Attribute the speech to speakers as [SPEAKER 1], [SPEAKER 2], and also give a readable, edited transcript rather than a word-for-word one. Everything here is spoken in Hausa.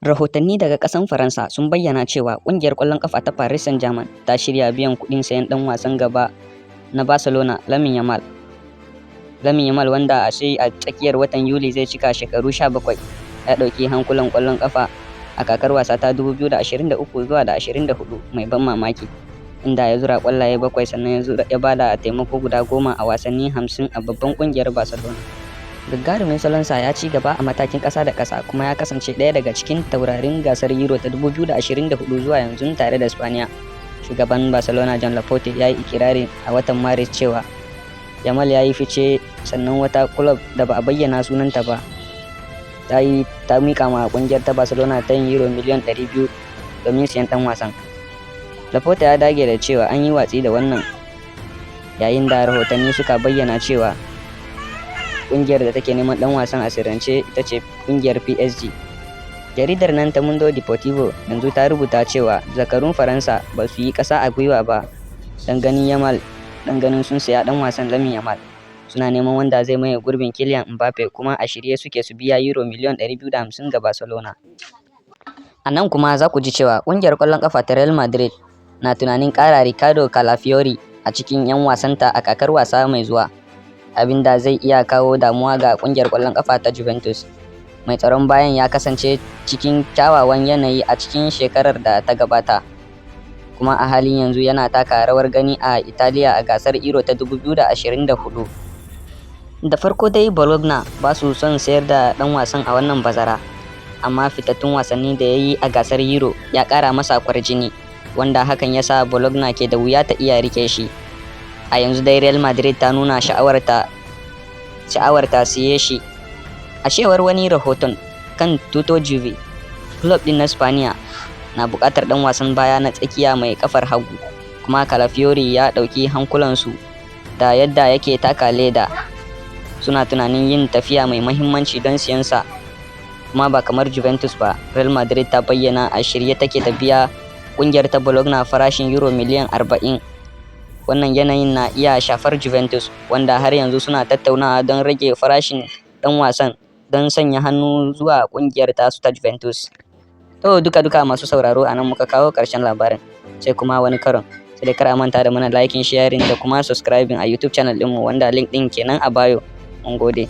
[SPEAKER 1] Rahotanni daga ƙasan Faransa sun bayyana cewa ƙungiyar ƙwallon ƙafa ta Paris Saint-Germain ta shirya biyan kuɗin sayen ɗan wasan gaba na Barcelona, Lamine Yamal. Lamine Yamal, wanda a sai a tsakiyar watan Yuli zai cika shekaru 17, ya ɗauki hankulan ƙwallon ƙafa a kakar wasa ta 2023 zuwa da 24 mai ban mamaki, inda ya zura ƙwallaye bakwai, sannan ya bada taimako guda 10 a wasanni 50 a babban ƙungiyar Barcelona. Gagarumin salonsa ya ci gaba a matakin ƙasa da ƙasa, kuma ya kasance ɗaya daga cikin taurarin gasar Euro ta 2024 zuwa yanzu tare da Spaniya. Shugaban Barcelona, Joan Laporta, ya yi ikirari a watan Maris cewa Yamal ya yi fice, sannan wata kulob da ba a bayyana sunanta ba ta yi ta mika ma kungiyar ta Barcelona tayin euro miliyan 200 domin siyan dan wasan. Laporta ya dage da cewa an yi watsi da wannan, yayin da rahotanni suka bayyana cewa kungiyar da take neman dan wasan a sirrance ita ce kungiyar PSG. Jaridar nan ta Mundo Deportivo yanzu ta rubuta cewa zakarun Faransa ba su yi kasa a gwiwa ba dan ganin Yamal, dan ganin sun saya dan wasan Lamine Yamal. Suna neman wanda zai maye gurbin Kylian Mbappe, kuma a shirye suke su biya euro miliyan 250 ga Barcelona. A nan kuma za ku ji cewa kungiyar kwallon kafa ta Real Madrid na tunanin kara Riccardo Calafiori a cikin 'yan wasanta a kakar wasa mai zuwa, abinda zai iya kawo damuwa ga kungiyar kwallon kafa ta Juventus. Mai tsaron bayan ya kasance cikin kyawawan yanayi a cikin shekarar da ta gabata, kuma a halin yanzu yana taka rawar gani a Italiya a gasar Euro ta 2024. Da farko dai Bologna ba su son sayar da dan wasan a wannan bazara, amma fitattun wasanni da ya yi a gasar Euro ya kara masa kwarjini, wanda hakan ya sa Bologna ke da wuya ta iya rike shi. A yanzu dai Real Madrid ta nuna sha'awarta siye shi. A cewar wani rahoton kan Tutto Juve, club din na Spaniya na buƙatar ɗan wasan baya na tsakiya mai kafar hagu, kuma Calafiori ya ɗauki hankulansu da yadda yake taka leda. Suna tunanin yin tafiya mai mahimmanci don siyansa, kuma ba kamar Juventus ba, Real Madrid ta bayyana a shirye take ta biya ƙungiyar ta Bologna farashin euro miliyan 40. Wannan yanayin na iya shafar Juventus, wanda har yanzu suna tattaunawa don rage farashin ɗan wasan don sanya hannu zuwa ƙungiyar tasu ta Juventus. To, duka-duka masu sauraro, a nan muka kawo ƙarshen labarin, sai kuma wani karon. Sai dai kar a manta da mana liking, sharing da kuma subscribing a YouTube channel ɗinmu, wanda link ɗin kenan a bio. Mun gode.